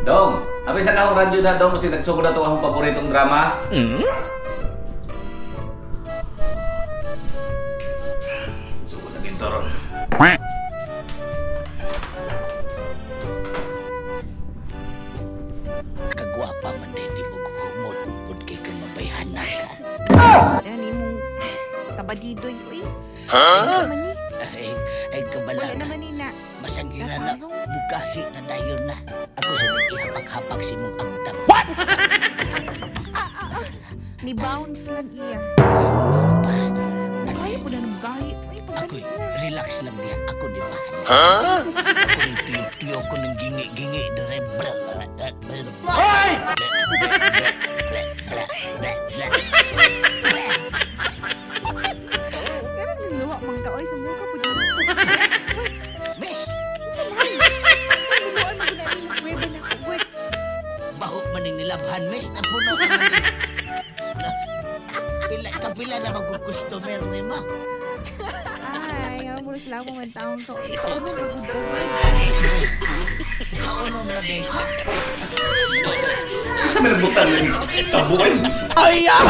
Dong, abi sa kahong radyo na dong kasi nagsugod na to akong paboritong drama. Sugod na ginto ron. Kagwapa man din ni Bughumot, pud kay kang mabayhana ka. Yan imong tabadidoy uy. Huh? Man ni? Ay, ay kabala Wala na. naman ni na. Masangira na, Natarong. bukahi na dayon na. Ako sa ihapak-hapak si mong agtap. Ni bounce lang iya. Oo ba? Kaya po na ng bugahi. Uy, Ako'y pagdali na. relax lang niya. Ako ni bahala. Ako ni tuyo-tuyo ko ng gingi-gingi. Dire, bla, bla, bla, bla, bla. Bla, bla, bla, bla, bla. Ganun nang luwa man ka oy sa muka po din. Miss, Unsa man? Ay, niluan man gud na nimo kuweba na ko gud. Baho man ning nilabhan, miss. Napuno ka man ni. Pila, kapila na magkukustomer ni ma. Ay, nga mo reklamo man taon ko. Kaunon ra gud ka gud. Kaunon lagi. Isa may nagbutan ng tabuan. Ay, ah!